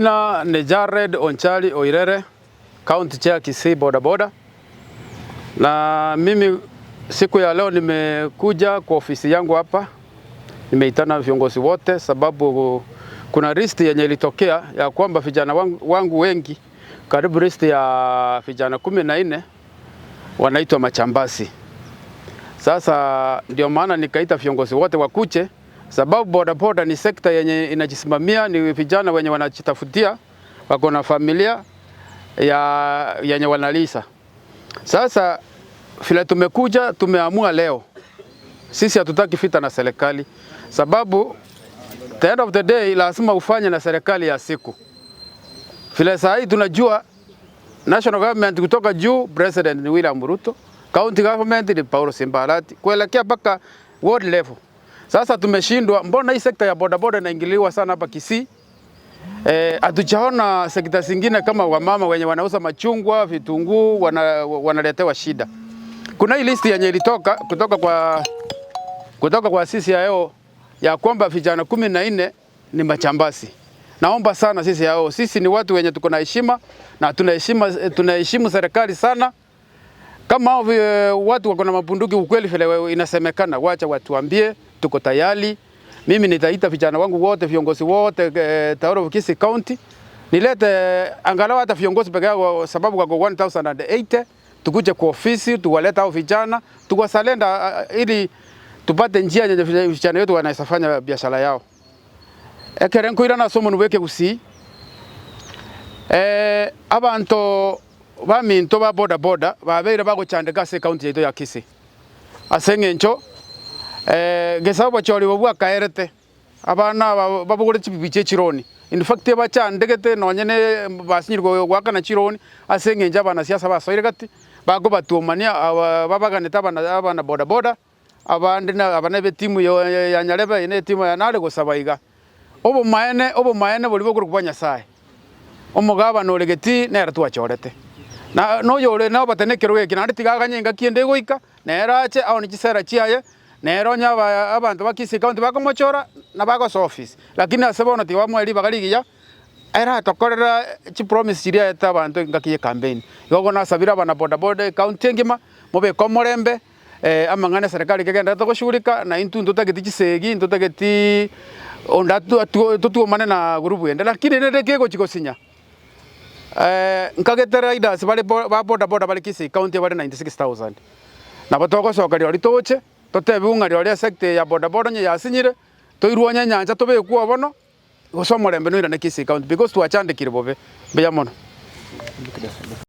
Buna ni Jared Onchari Oirere, County Chair Kisii Boda Boda, na mimi siku ya leo nimekuja kwa ofisi yangu hapa, nimeitana viongozi wote sababu kuna list yenye ilitokea ya kwamba vijana wangu, wangu wengi karibu list ya vijana 14 wanaitwa machambasi. Sasa ndio maana nikaita viongozi wote wakuche sababu bodaboda ni sekta yenye inajisimamia, ni vijana wenye wanajitafutia, wako na familia ya yenye wanalisa. Sasa vile tumekuja tumeamua leo, sisi hatutaki vita na serikali, sababu the end of the day lazima ufanye na serikali ya siku. Vile saa hii tunajua national government kutoka juu, president ni William Ruto, county government ni Paulo Simbarati, kuelekea mpaka ward level. Sasa tumeshindwa, mbona hii sekta ya bodaboda inaingiliwa sana hapa Kisii? Hatujaona sekta zingine kama wamama wenye wanauza machungwa, vitunguu wana, wanaletewa shida. Kuna hii listi yenye ilitoka kutoka kwa kutoka kwa CCIO ya kwamba vijana 14 ni machambasi. Naomba sana CCIO, sisi ni watu wenye tuko na heshima na tunaheshima tunaheshimu serikali sana. Kama hao watu wako na mabunduki, ukweli vile inasemekana, wacha watuambie, tuko tayari. Mimi nitaita vijana wangu wote, viongozi wote Town of Kisii County, nilete angalau hata viongozi peke yao, sababu wako 1080 tukuje kwa ofisi tuwaleta hao vijana tuwasalenda, ili tupate njia yenye vijana wetu wanaweza fanya biashara yao. Ekere nkoira na somo nubeke Gusii abanto baminto ba boda boda babeire bagochandeka ase ekaunti yaito ya Kisii ase eng'encho gesa obochori obo bwakaerete abana aba babogore chibibi chia chironi. In fact ebachandegete nonye ne basinyire goakana chironi ase eng'encho abanasiasa basoire gati bakobatumania aba babaganete abana abana boda boda abande na aba na etimu ya Nyarebe eye na etimu ya nare gosaba iga. Obomaene obomaene boria bokorokwa bwa Nyasaye, omogabana ore getii nere twachorete, na noyore nobatene ekerogo eke naende tiga aganye engaki ende egoika, nere ache aone chisera chiaye, nere onye aba abanto ba Kisii County bakomochora, nabo agosoa ofisi. Lakini ase bono tiga bamoe ribaga rigiya, ere atokorera chipromise chiria aete abanto engaki ya ecampaign. Igo bono nasabire abana boda boda ecounty engima, mobeke omorembe. Amang'ana eserekari kegendererete goshughulika, na intwe ntotageti chisegi, ntotageti onde totuomane na group ende, lakini rende kegochi gosinya nkagete riders bare ba boda boda bare Kisii county bare 96,000. Nabo togosoka rirorio toche, totebiwe ng'a rirorio esector eye ya boda boda onye yasinyire, toirwe onye enyancha tobekwe oo bono, gose omorembe noirane Kisii county because twachandekire bobe. Mbuya mono.